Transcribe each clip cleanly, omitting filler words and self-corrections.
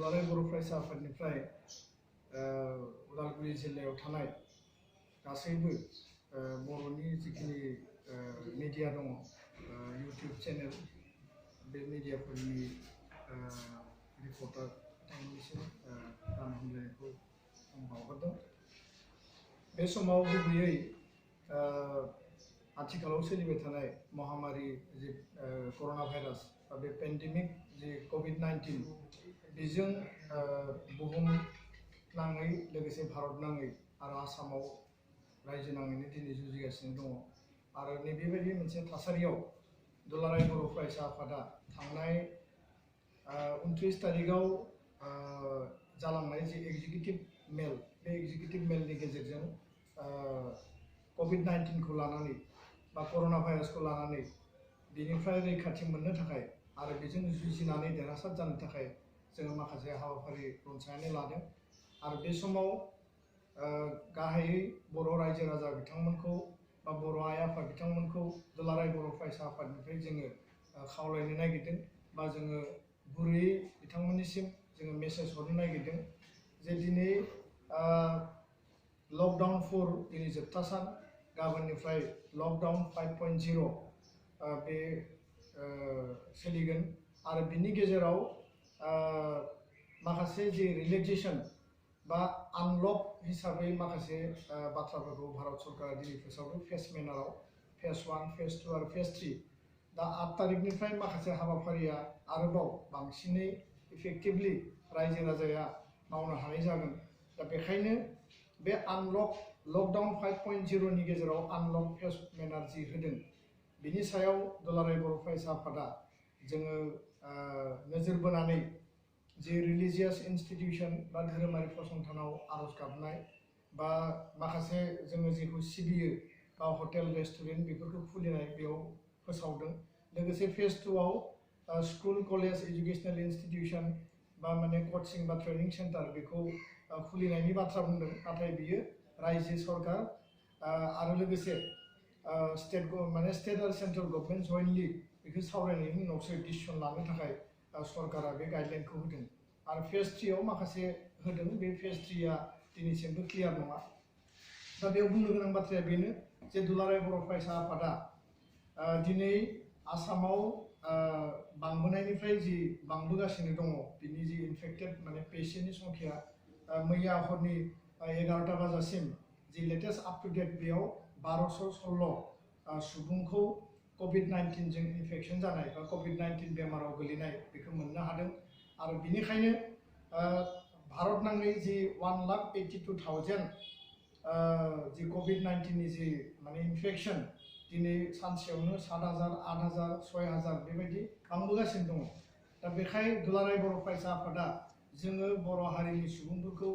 दुलाराय बर' फरायसा आफादनिफ्राय उदालगुरि जिल्लायाव थानाय गासैबो बर'नि जिखिनि मिडिया दङ इउटिउब चेनेल बे मिडियाफोरनि रिपर्टार बिथांमोननिसिम गाहाम हामलायनायखौ आं बावहरदों। बे समाव गुबैयै आथिखालाव सोलिबाय थानाय महामारी जे कर'ना भाइरास बा बे पेन्डेमिक जे COVID-19 बेजों बुहुम नाङै लोगोसे भारत नाङै आरो आसामाव रायजो नाङैनो दिनै जुजिगासिनो दङ। आरो नैबेबायदि मोनसे थासारियाव दुलाराय बर' फरायसा आफादा थांनाय 29 तारिखआव जालांनाय जे एग्जिकिउटिभ मेल बे एग्जिकिउटिभ मेलनि गेजेरजों COVID-19 खौ लानानै बा कर'ना भाइरासखौ लानानै बेनिफ्राय रैखाथि मोननो थाखाय आरो बेजों जुजिनानै देरहासार जानो थाखाय जोङो माखासे हाबाफारि रनसायनानै लादों। आरो बे समाव गाहायै बर' रायजो राजा बिथांमोनखौ बा बर' आइ आफा बिथांमोनखौ दुलाराय बर' फरायसा आफादनिफ्राय जोङो खावलायनो नागिरदों बा जोङो गुरैयै बिथांमोननिसिम जोङो मेसेज हरनो नागिरदों जे दिनै लकडाउन 4 दिनै जोबथा सान, गाबोननिफ्राय लकडाउन 5.0 बे सोलिगोन आरो बिनि गेजेराव माखासे जे रिलेक्सेसन बा आनलक हिसाबै माखासे बाथ्राफोरखौ भारत सरकारा दिनै फोसावदों फेज मेनाराव फेज 1, फेज 2 आरो फेज 3। दा 8 तारिखनिफ्राय माखासे हाबाफारिया आरोबाव बांसिनै इफेक्टिभलि रायजो राजाया मावनो हानाय जागोन। दा बेखायनो बे आनलक लकडाउन 5.0 नि गेजेराव आनलक फेज मेनार जि होदों बिनि सायाव दुलाराय बर' फरायसा आफादा जोङो नोजोर बोनानै जे रिलिजियास इन्स्टिटिउसन बा धोरोमारि फसंथानाव आर'ज गाबनाय बा माखासे जोङो जेखौ सिबियो बा हटेल रेस्टुरेन्ट बेफोरखौ खुलिनाय बेयाव फोसावदों। लोगोसे फेज 2 आव स्कुल कलेज एजुकेशनेल इन्स्टिटिउसन बा माने कचिं बा ट्रेनिं सेन्टार बेखौ खुलिनायनि बाथ्रा बुंदों। नाथाय बियो रायजो सरकार आरो लोगोसे स्टेट आरो सेन्ट्रेल गभर्नमेन्ट जयेन्टलि बेखौ सावरायनायनि उनावसो डिसिसन लानो थाखाय सरकारा बे गाइडलाइनखौ होदों। आरो फेज 3 आव माखासे होदों, बे फेज 3 आ दिनैसिमबो क्लियार नङा। दा बेयाव बुंनो गोनां बाथ्राया बेनो जे दुलाराय बर' फरायसा आफादा दिनै आसामाव बांबोनायनिफ्राय जि बांबोगासिनो दङ बिनि जि इनफेक्टेड माने पेशेन्टनि संख्या मैया हरनि 11टा बाजासिम जि लेटेस्ट आप टु डेट बेयाव 1216 सुबुंखौ COVID-19 जों इनफेक्शन जानाय बा COVID-19 बेमाराव गोलैनाय बेखौ मोननो हादों। आरो बिनिखायनो भारत नाङै जि 1,82,000 जि COVID-19 नि जि माने इनफेक्शन दिनै सानसेयावनो 7,000, 8,000, 6,000 बेबायदि बांबोगासिनो दङ। दा बेखाय दुलाराय बर' फरायसा आफादा जोङो बर' हारिनि सुबुंफोरखौ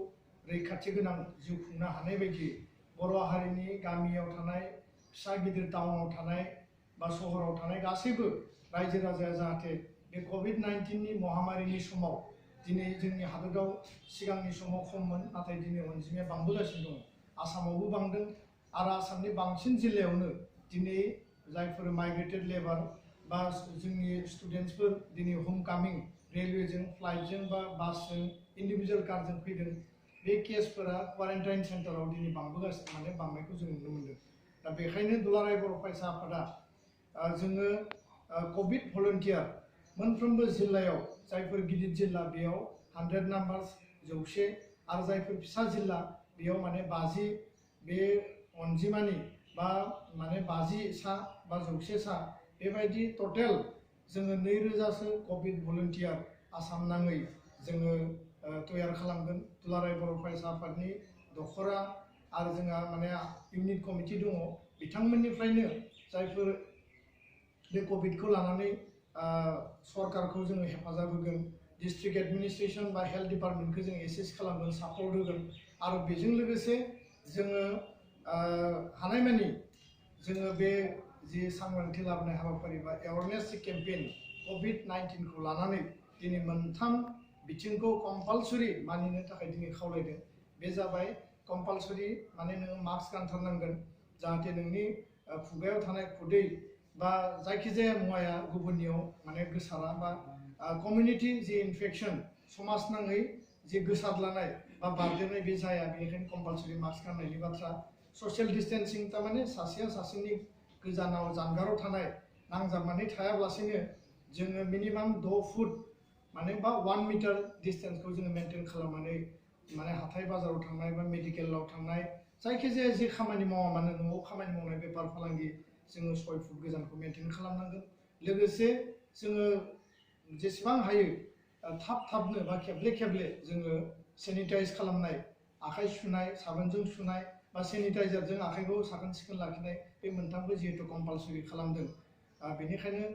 रैखाथि गोनां जिउ खुंनो हानाय बायदि बर' हारिनि गामियाव थानाय फिसा गिदिर टाउनाव थानाय बा सहराव थानाय गासैबो रायजो राजाया जाहाथे बे COVID-19 नि महामारिनि समाव दिनै जोंनि हादोराव सिगांनि समाव खममोन, नाथाय दिनै अनजिमाया बांबोगासिनो दङ। आसामावबो बांदों आरो आसामनि बांसिन जिल्लायावनो दिनै जायफोर माइग्रेटेड लेबार बा जोंनि स्टुडेन्टसफोर दिनै हम कामिं रेलवेजों फ्लाइटजों बा बासजों इन्डिभिजुवेल कारजों फैदों, बे केसफोरा क्वारेन्टाइन सेन्टाराव दिनै बांबोगासिनो माने बांनायखौ जों नुनो मोनदों। दा बेखायनो दुलाराय बर' फरायसा आफादा जोङो कभिड भलन्टियार मोनफ्रोमबो जिल्लायाव जायफोर गिदिर जिल्ला बेयाव 100 नाम्बार्स 100 आरो जायफोर फिसा जिल्ला बेयाव माने 50 बे अनजिमानि बा माने 50 सा बा 100 सा बेबायदि टटेल जोङो 2000सो कभिड भलन्टियार आसाम नाङै जोङो तयार खालामगोन। दुलाराय बर' फरायसा आफादनि दखरा आरो जोंहा माने इउनिट कमिटि दङ, बिथांमोननिफ्रायनो जायफोर बे कभिडखौ लानानै सरकारखौ जोङो हेफाजाब होगोन, डिस्ट्रिक्ट एडमिनिस्ट्रेशन बा हेल्थ डिपार्टमेन्टखौ जों एसेस खालामगोन, सापर्ट होगोन। आरो बेजों लोगोसे जोङो हानायमानि जोङो बे जि सांग्रांथि लाबोनाय हाबाफारि बा एवारनेस केम्पेइन COVID-19 खौ लानानै दिनै मोनथाम बिथिंखौ कम्पालसरि मानिनो थाखाय दिनै खावलायदों। बे जाबाय कम्पालसरि माने नोङो मास्क गानथारनांगोन जाहाथे नोंनि खुगायाव थानाय खुदै बा जायखिजाया मुवाया गुबुननियाव माने गोसारा बा कमिउनिटि जि इनफेक्शन समाज नाङै जे गोसारलानाय बा बारदेरनाय बे जाया बेनिखायनो कम्पालसरि मास्क गाननायनि बाथ्रा ससियेल डिस्टेन्सिं थारमाने सासेया सासेनि गोजानाव जानगाराव थानाय नांजाबनानै थायाब्लासिनो जोङो मिनिमाम 6 फुट माने बा 1 मिटार डिस्टेन्सखौ जोङो मेनटेन खालामनानै माने हाथाय बाजाराव थांनाय बा मेडिकेलाव थांनाय जायखिजाया जे खामानि मावा मानो न'आव खामानि मावनाय बेफार फालांगि जोङो 6 फुट गोजानखौ मेनटेन खालामनांगोन लोगोसे जोङो जेसेबां हायो थाब थाबनो बा खेबले खेबले जोङो सेनिटाइज खालामनाय आखाइ सुनाय साबोनजों सुनाय बा सेनिटाइजारजों आखाइखौ साखोन सिखोन लाखिनाय बे मोनथामबो जिहेतु कम्पालसरि खालामदों बेनिखायनो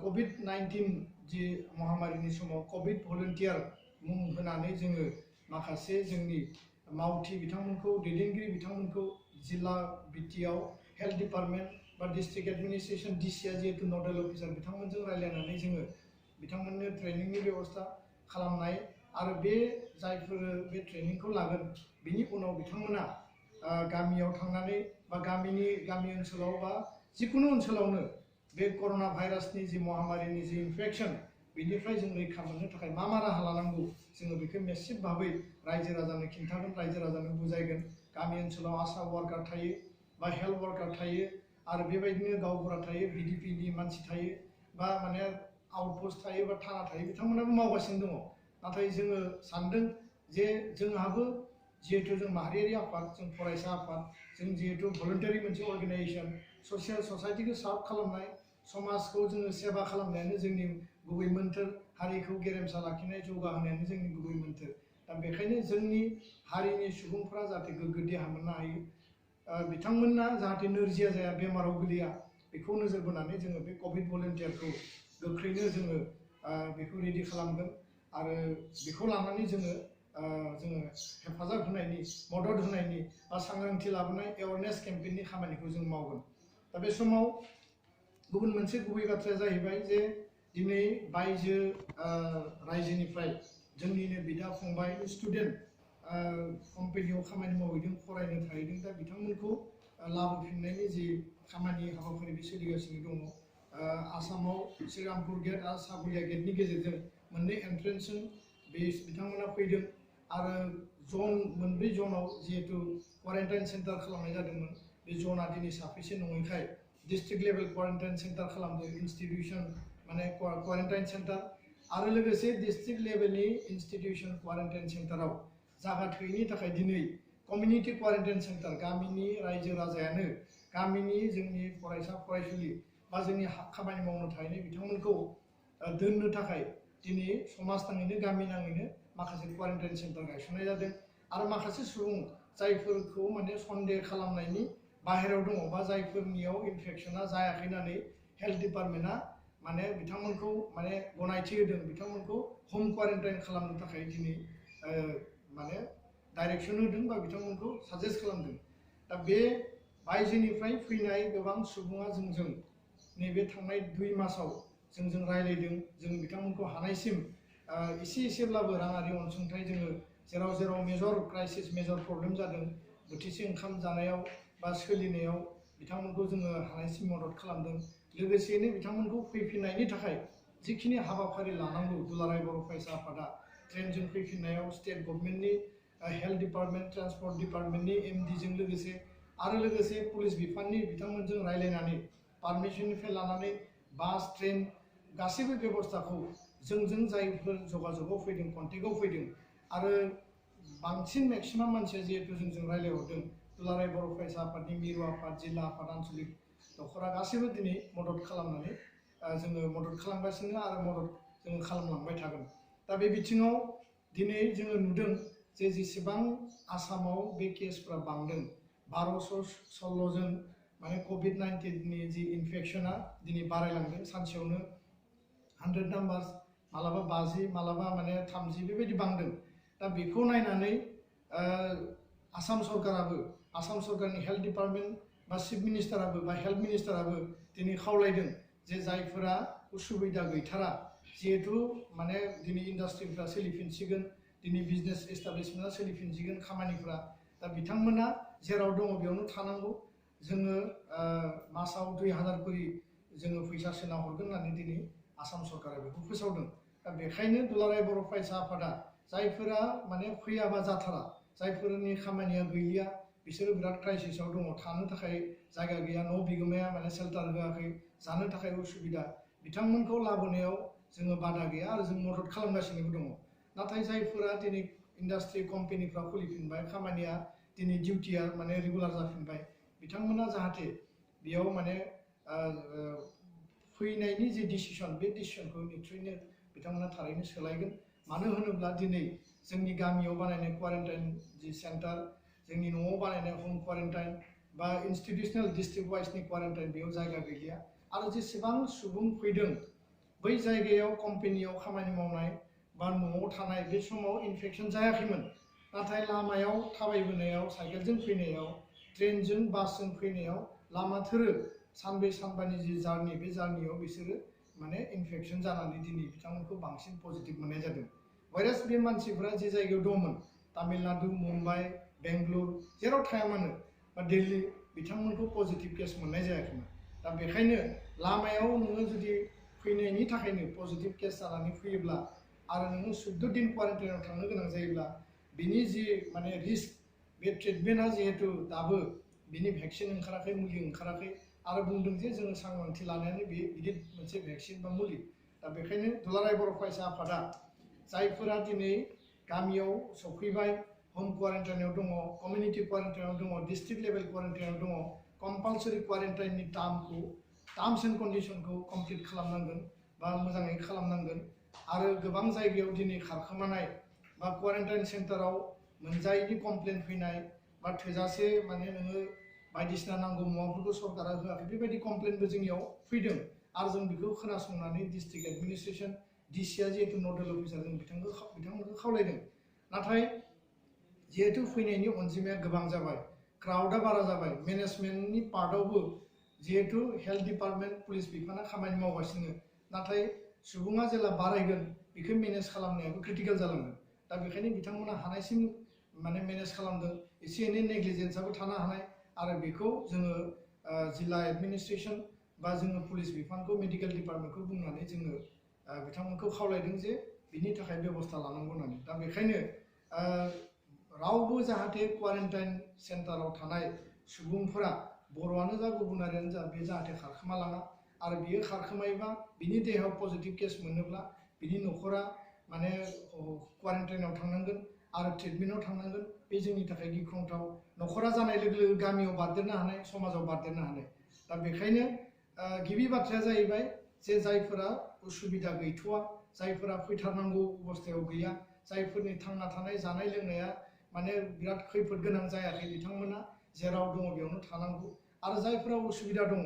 COVID-19 जि महामारिनि समाव कोविड भलन्टियार मुं होनानै जोङो माखासे जोंनि मावथि बिथांमोनखौ दैदेनगिरि बिथांमोनखौ जिल्ला बिटिआव हेल्थ डिपार्टमेन्ट बा डिस्ट्रिक्ट एडमिनिस्ट्रेशन डिसिआ जिहेतु नडेल अफिसार बिथांमोनजों रायलायनानै जोङो बिथांमोननो ट्रेनिंनि बेबस्था खालामनाय आरो बे जायफोर बे ट्रेनिंखौ लागोन बिनि उनाव बिथांमोना गामियाव थांनानै बा गामि ओनसोलाव बा जिकुनु ओनसोलावनो बे कर'ना भाइरासनि जि महामारिनि जि इनफेक्शन बेनिफ्राय जों रैखा मोननो थाखाय मा राहा लानांगौ जोङो बेखौ मेसिभ भाबै रायजो राजानो खिन्थागोन रायजो राजानो बुजायगोन गामि ओनसोलाव आशा वार्कार थायो बा हेल्थ वार्कार थायो आरो बेबायदिनो गावबुरा थायो बिडिपिनि मानसि थायो बा माने आउटपोस्ट थायो बा थाना थायो बिथांमोनाबो मावगासिनो दङ नाथाय जोङो सानदों जे जोंहाबो जिहेतु जों माहारियारि आफाद जों फरायसा आफाद जों जिहेतु भलन्टारि मोनसे अर्गेनाइजेसन ससियेल ससाइटिखौ सार्भ खालामनाय समाजखौ जोङो सेवा खालामनायानो जोंनि गुबै मोन्थोर हारिखौ गेरेमसा लाखिनाय जौगाहोनायानो जोंनि गुबै मोन्थोर दा बेखायनो जोंनि हारिनि सुबुंफोरा जाहाथे गोग्गो देहा मोननो हायो बिथांमोना जाहाथे नोरजिया जाया बेमाराव गोलैया बेखौ नोजोर बोनानै जोङो बे कोविड भलन्टियारखौ गोख्रैनो जोङो बेखौ रेडि खालामगोन आरो बेखौ लानानै जोङो हेफाजाब होनायनि मदद होनायनि बा सांग्रांथि लाबोनाय एवारनेस केम्पेइननि खामानिखौ जों मावगोन दा बे समाव गुबुन मोनसे गुबै बाथ्राया जाहैबाय जे दिनै बायजो रायजोनिफ्राय जोंनिनो बिदा फंबाय स्टुडेन्ट कम्पानियाव खामानि मावहैदों फरायनो थाहैदों दा बिथांमोनखौ लाबोफिननायनि जि खामानि हाबाफारि बे सोलिगासिनो दङ आसामाव श्रीरामपुर गेट आरो साबुलिया गेटनि गेजेरजों मोननै एन्ट्रेन्सजों बे बिथांमोना फैदों आरो जन मोनब्रै जनाव जिहेतु क्वारेन्टाइन सेन्टार खालामनाय जादोंमोन बे जना दिनै साफिसियेन्ट नङैखाय डिस्ट्रिक्ट लेभेल क्वारेन्टाइन सेन्टार खालामदों इन्स्टिटिउसन माने क्वारेन्टाइन सेन्टार आरो लोगोसे डिस्ट्रिक्ट लेभेलनि इन्स्टिटिउसन क्वारेन्टाइन सेन्टाराव जागा थोयैनि थाखाय दिनै कमिउनिटि क्वारेन्टाइन सेन्टार गामिनि रायजो राजायानो गामिनि जोंनि फरायसा फरायसुलि बा जोंनि खामानि मावनो थाहैनाय बिथांमोनखौ दोननो थाखाय दिनै समाज नाङैनो गामि नाङैनो माखासे क्वारेन्टाइन सेन्टार गायसननाय जादों आरो माखासे सुबुं जायफोरखौ माने सन्देह खालामनायनि बाहेरायाव दङ बा जायफोरनियाव इनफेक्शना जायाखै होननानै हेल्थ डिपार्टमेन्टआ माने बिथांमोनखौ माने गनायथि होदों बिथांमोनखौ हम क्वारेन्टाइन खालामनो थाखाय दिनै माने डाइरेक्सन होदों बा बिथांमोनखौ साजेस्ट खालामदों दा बे बायजोनिफ्राय फैनाय गोबां सुबुङा जोंजों नैबे थांनाय 2 मासाव जोंजों रायलायदों जों बिथांमोनखौ हानायसिम एसेब्लाबो राङारि अनसुंथाइ जोङो जेराव मेजर क्राइसिस मेजर प्रब्लेम जादों बोथिसे ओंखाम जानायाव बा सोलिनायाव बिथांमोनखौ जोङो हानायसिम मदद खालामदों लोगोसेनो बिथांमोनखौ फैफिननायनि थाखाय जिखिनि हाबाफारि लानांगौ दुलाराय बर' फरायसा आफादा ट्रेनजों फैफिननायाव स्टेट गभर्नमेन्टनि हेल्थ डिपार्टमेन्ट ट्रान्सपर्ट डिपार्टमेन्टनि एमडिजों लोगोसे आरो लोगोसे पुलिस बिफाननि बिथांमोनजों रायलायनानै पारमिशननिफ्राय लानानै बास ट्रेन गासैबो बेबस्थाखौ जोंजों जायफोर जगाजगआव फैदों कन्टेक्टआव फैदों आरो बांसिन मेक्सिमाम मानसिया जिहेतु जोंजों रायलायहरदों दुलाराय बर' फरायसा आफादनि मिरु आफाद जिल्ला आफाद आन्चलिक दखरा गासैबो दिनै मदद खालामनानै जोङो मदद खालामगासिनो आरो मदद जोङो खालामलांबाय थागोन दा बे बिथिङाव दिनै जोङो नुदों जे जेसेबां आसामाव बे केसफ्रा बांदों 1216 जन माने COVID-19नि जि इनफेक्शना दिनै बारायलांदों सानसेयावनो 100 नाम्बार मालाबा 50 मालाबा माने 30 बेबायदि बांदों दा बेखौ नायनानै आसाम सरकारनि हेल्थ डिपार्टमेन्ट बा चिफ मिनिस्टाराबो बा हेल्थ मिनिस्टाराबो दिनै खावलायदों जे जायफोरा उसुबिदा गैथारा जिहेतु माने दिनै इन्डास्ट्रिफ्रा सोलिफिनसिगोन दिनै बिजनेस एस्टाब्लिशमेन्टआ सोलिफिनसिगोन खामानिफ्रा दा बिथांमोना जेराव दङ बेयावनो थानांगौ जोङो मासाव 2000 करि जोङो फैसा सोना हरगोन होननानै दिनै आसाम सरकारा बेखौ फोसावदों दा बेखायनो दुलाराय बर' फरायसा आफादा जायफोरा माने फैयाबा जाथारा जायफोरनि खामानिया गैलिया बिसोरो बिराद क्राइसिसआव दङ थानो थाखाय जायगा गैया न' बिगोमाया माने सेल्टार होआखै जानो थाखाय उसुबिदा बिथांमोनखौ लाबोनायाव जोङो बादा गैया आरो जों मदद खालामगासिनोबो दङ नाथाय जायफोरा दिनै इन्डास्ट्रि कम्पानिफ्रा खुलिफिनबाय खामानिया दिनै डिउटिया माने रेगुलार जाफिनबाय बिथांमोना जाहाथे बेयाव माने फैनायनि जे डिसिसन बे डिसिसनखौ निश्चयनो बिथांमोना थारैनो सोलायगोन मानो होनोब्ला दिनै जोंनि गामियाव बानायनाय क्वारेन्टाइन जि सेन्टार जोंनि न'आव बानायनाय हम क्वारेन्टाइन बा इन्स्टिटिउसनेल डिस्ट्रिक्ट वाइसनि क्वारेन्टाइन बेयाव जायगा गैलिया आरो जेसेबां सुबुं फैदों बै जायगायाव कम्पानियाव खामानि मावनाय बा न'आव थानाय बे समाव इनफेक्सन जायाखैमोन नाथाय लामायाव थाबायबोनायाव साइकेलजों फैनायाव ट्रेनजों बासजों फैनायाव लामा थोरो सानब्रै सानबानि जि जार्नि बे जार्नियाव बिसोरो माने इनफेक्सन जानानै दिनै बिथांमोनखौ बांसिन पजिटिभ मोननाय जादों भाइरास बे मानसिफ्रा जे जायगायाव दंमोन तामिलनाडु मुम्बाइ बेंगलुरु जेराव थाया मानो बा दिल्ली बिथांमोनखौ पजिटिभ केस मोननाय जायाखैमोन दा बेखायनो लामायाव नोङो जुदि फैनायनि थाखायनो पजिटिभ केस जानानै फैयोब्ला आरो नोङो 14 दिन क्वारेन्टाइनाव थांनो गोनां जायोब्ला बिनि जि माने रिस्क बे ट्रिटमेन्टआ जिहेतु दाबो बिनि भेक्सिन ओंखाराखै मुलि ओंखाराखै आरो बुंदों जे जोङो सांग्रांथि लानायानो बे गिदिर मोनसे भेक्सिन बा मुलि दा बेखायनो दुलाराय बर' फरायसा आफादा जायफोरा दिनै गामियाव सफैबाय हम क्वारेन्टाइनाव दङ कमिउनिटि क्वारेन्टाइनाव दङ डिस्ट्रिक्ट लेभेल क्वारेन्टाइनाव दङ कम्पालसरि क्वारेन्टाइननि टार्म्स एन्ड कन्डिसनखौ कमप्लिट खालामनांगोन बा मोजाङै खालामनांगोन आरो गोबां जायगायाव दिनै खारखोमानाय बा क्वारेन्टाइन सेन्टाराव मोनजायैनि कमप्लेन फैनाय बा थोजासे माने नोङो बायदिसिना नांगौ मुवाफोरखौ सरकारा होआखै बेबायदि कमप्लेनबो जोंनियाव फैदों आरो जों बेखौ खोनासंनानै डिस्ट्रिक्ट एडमिनिस्ट्रेसन डिसिआ जिहेतु नडेल अफिसार जों बिथांमोनखौ खावलायदों नाथाय जिहेतु फैनायनि अनजिमाया गोबां जाबाय क्राउडआ बारा जाबाय मेनेजमेन्टनि पार्टआवबो जिहेतु हेल्थ डिपार्टमेन्ट पुलिस बिफाना खामानि मावगासिनो नाथाय सुबुङा जेला बारायगोन बेखौ मेनेज खालामनायाबो क्रिटिकेल जालांगोन दा बेखायनो बिथांमोना हानायसिम माने मेनेज खालामदों एसे एनै नेग्लिजेन्सआबो थानो हानाय आरो बेखौ जोङो जिल्ला एडमिनिस्ट्रेसन बा जोङो पुलिस बिफानखौ मेडिकेल डिपार्टमेन्टखौ बुंनानै जोङो बिथांमोनखौ खावलायदों जे बिनि थाखाय बेबस्था लानांगौ होननानै दा बेखायनो रावबो जाहाथे क्वारेन्टाइन सेन्टाराव थानाय सुबुंफोरा बर'आनो जा गुबुनारियानो जा बे जाहाथे खारखोमालाङा आरो बियो खारखोमायोबा बिनि देहायाव पजिटिभ केस मोनोब्ला बिनि न'खरा माने क्वारेन्टाइनाव थांनांगोन आरो ट्रिटमेन्टआव थांनांगोन बे जोंनि थाखाय गिख्रंथाव न'खरा जानाय लोगो लोगो गामियाव बारदेरनो हानाय समाजाव बारदेरनो हानाय दा बेखायनो गिबि बाथ्राया जाहैबाय जे जायफोरा उसुबिदा गैथ'वा जायफोरा फैथारनांगौ अबस्थायाव गैया जायफोरनि थांना थानाय जानाय लोंनाया माने बिराद खैफोद गोनां जायाखै बिथांमोना जेराव दङ बेयावनो थानांगौ आरो जायफोरा उसुबिदा दङ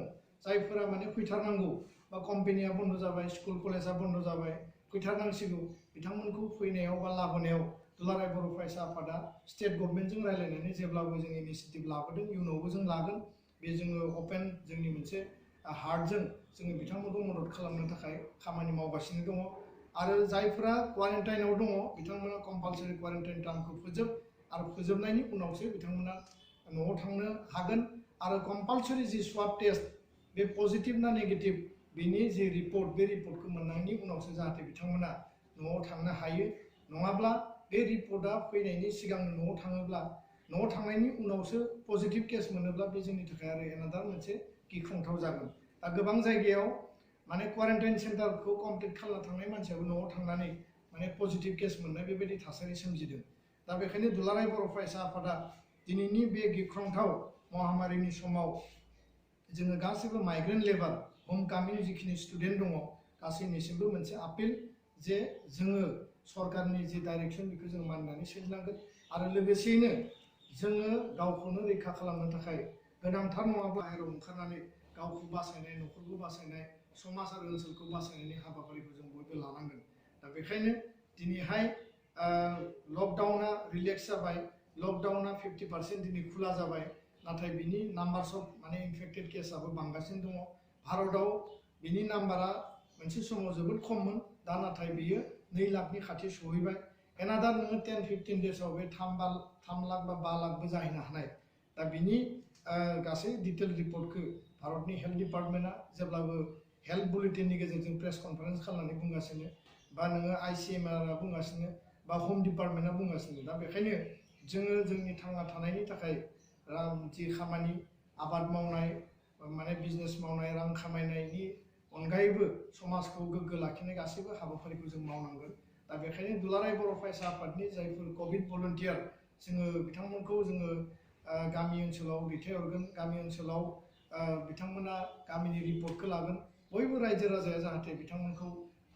जायफोरा माने फैथारनांगौ बा कम्पानिया बन्द जाबाय स्कुल कलेजा बन्द जाबाय फैथारनांसिगौ बिथांमोनखौ फैनायाव बा लाबोनायाव दुलाराय बर' फरायसा आफादा स्टेट गभर्नमेन्टजों रायज्लायनानै जेब्लाबो जों इनिसिएटिभ लाबोदों इयुनावबो जों लागोन बे जोङो अपेन जोंनि मोनसे हार्टजों जोङो बिथांमोनखौ मदद खालामनो थाखाय खामानि मावगासिनो दङ आरो जायफोरा क्वारेन्टाइनाव दङ बिथांमोना कम्पालसरि क्वारेन्टाइन टार्मखौ आरो फोजोबनायनि उनावसो बिथांमोना न'आव थांनो हागोन आरो कम्पालसरि जि स्वाब टेस्ट बे पजिटिभ ना नेगेटिभ बेनि जि रिपर्ट बे रिपर्टखौ मोननायनि उनावसो जाहाथे बिथांमोना न'आव थांनो हायो नङाब्ला बे रिपर्टआ फैनायनि सिगां न'आव थाङोब्ला न'आव थांनायनि उनावसो पजिटिभ केस मोनोब्ला बे जोंनि थाखाय आरो एनादार मोनसे गिख्रंथाव जागोन दा गोबां जायगायाव माने क्वारेन्टाइन सेन्टारखौ कमप्लिट खालामना थांनाय मानसियाबो न'आव थांनानै माने पजिटिभ केस मोननाय बेबायदि थासारि सोमजिदों दा बेखायनो दुलाराय बर' फरायसा आफादा दिनैनि बे गिख्रंथाव महामारिनि समाव जोङो गासैबो माइग्रेन्ट लेबार हम कामिनि जिखिनि स्टुडेन्ट दङ गासैनिसिमबो मोनसे आपिल जे जोङो सरकारनि जि डाइरेक्सन बेखौ जों मानिनानै सोलिनांगोन आरो लोगोसेयैनो जोङो गावखौनो रैखा खालामनो थाखाय गोनांथार नङाब्ला बाहेरायाव ओंखारनानै गावखौ बासायनाय न'खरखौ बासायनाय समाज आरो ओनसोलखौ बासायनायनि हाबाफारिखौ जों बयबो लानांगोन दा बेखायनो दिनैहाय लकडाउना रिलेक्स जाबाय लकडाउना 50% दिनै खुला जाबाय नाथाय बिनि नाम्बार्स अफ माने इनफेक्टेड केसआबो बांगासिनो दङ भारतआव बिनि नाम्बारा मोनसे समाव जोबोद खममोन दा नाथाय बियो 2 लाखनि खाथि सहैबाय एनादार नोङो 10-15 डेजआव बे 3 लाख बा 5 लाखबो जाहैनो हानाय दा बिनि गासै डिटेल रिपर्टखौ भारतनि हेल्थ डिपार्टमेन्टआ जेब्लाबो हेल्थ बुलेटिननि गेजेरजों प्रेस कनफारेन्स खालामनानै बुंगासिनो बा नोङो ICMR बुंगासिनो बा होम डिपार्टमेन्टआ बुंगासिनो दा बेखायनो जोङो जोंनि थांना थानायनि थाखाय जि खामानि आबाद मावनाय माने बिजनेस मावनाय रां खामायनायनि अनगायैबो समाजखौ गोग्गो लाखिनाय गासैबो हाबाफारिखौ जों मावनांगोन दा बेखायनो दुलाराय बर' फरायसा आफादनि जायफोर कभिड भलन्टियार जोङो बिथांमोनखौ जोङो गामि ओनसोलाव दैथायहरगोन गामि ओनसोलाव बिथांमोना गामिनि रिपर्टखौ लागोन बयबो रायजो राजाया जाहाथे बिथांमोनखौ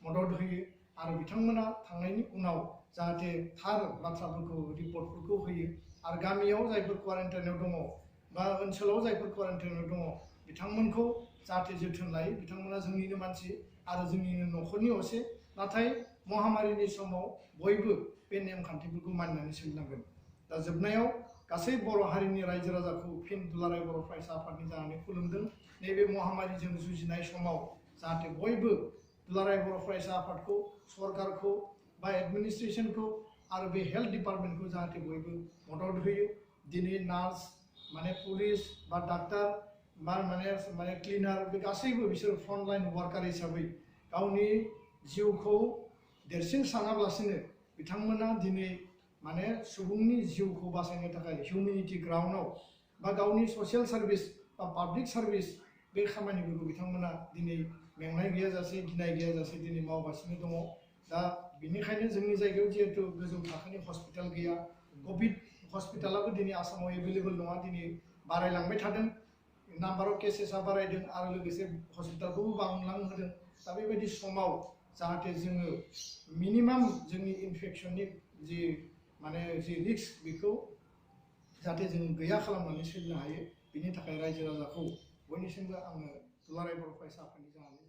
मदद होयो आरो बिथांमोना थांनायनि उनाव जाहाथे थार बाथ्राफोरखौ रिपर्टफोरखौ होयो आरो गामियाव जायफोर क्वारेन्टाइनाव दङ बा ओनसोलाव जायफोर क्वारेन्टाइनाव दङ बिथांमोनखौ जाहाथे जोथोन लायो बिथांमोना जोंनिनो मानसि आरो जोंनिनो न'खरनि असे नाथाय महामारिनि समाव बयबो बे नेमखान्थिफोरखौ मानिनानै सोलिनांगोन दा जोबनायाव गासै बर' हारिनि रायजो राजाखौ फिन दुलाराय बर' फरायसा आफादनि जानानै खुलुमदों नैबे महामारिजों जुजिनाय समाव जाहाथे बयबो दुलाराय बर' फरायसा आफादखौ सरकारखौ बा एडमिनिस्ट्रेशनखौ आरो बे हेल्थ डिपार्टमेन्टखौ जाहाथे बयबो मदद होयो दिनै नार्स माने पुलिस बा डाक्टार बा माने क्लिनार बे गासैबो बिसोर फ्रन्टलाइन वार्कार हिसाबै गावनि जिउखौ देरसिन सानालासिनो बिथांमोना दिनै माने सुबुंनि जिउखौ बासायनो थाखाय हिउमेनिटी ग्राउन्डआव बा गावनि ससियेल सार्भिस बा पाब्लिक सार्भिस बे खामानिफोरखौ बिथांमोना दिनै मेंनाय गैयाजासे गिनाय गैयाजासे दिनै मावगासिनो दङ दा बेनिखायनो जोंनि जायगायाव जिहेतु गोजौ थाखोनि हस्पिटाल गैया कभिड हस्पिटालाबो दिनै आसामाव एभेलेबल नङा दिनै बारायलांबाय थादों नाम्बार अफ केसेसआ बारायदों आरो लोगोसे हस्पिटालखौबो बांलांहोदों दा बेबायदि समाव जाहाथे जोङो मिनिमाम जोंनि इनफेक्शननि जि माने जि रिस्क बेखौ जाहाथे जों गैया खालामनानै सोलिनो हायो बिनि थाखाय रायजो राजाखौ बयनिसिमबो आङो दुलाराय बर' फरायसा आफादनि जानानै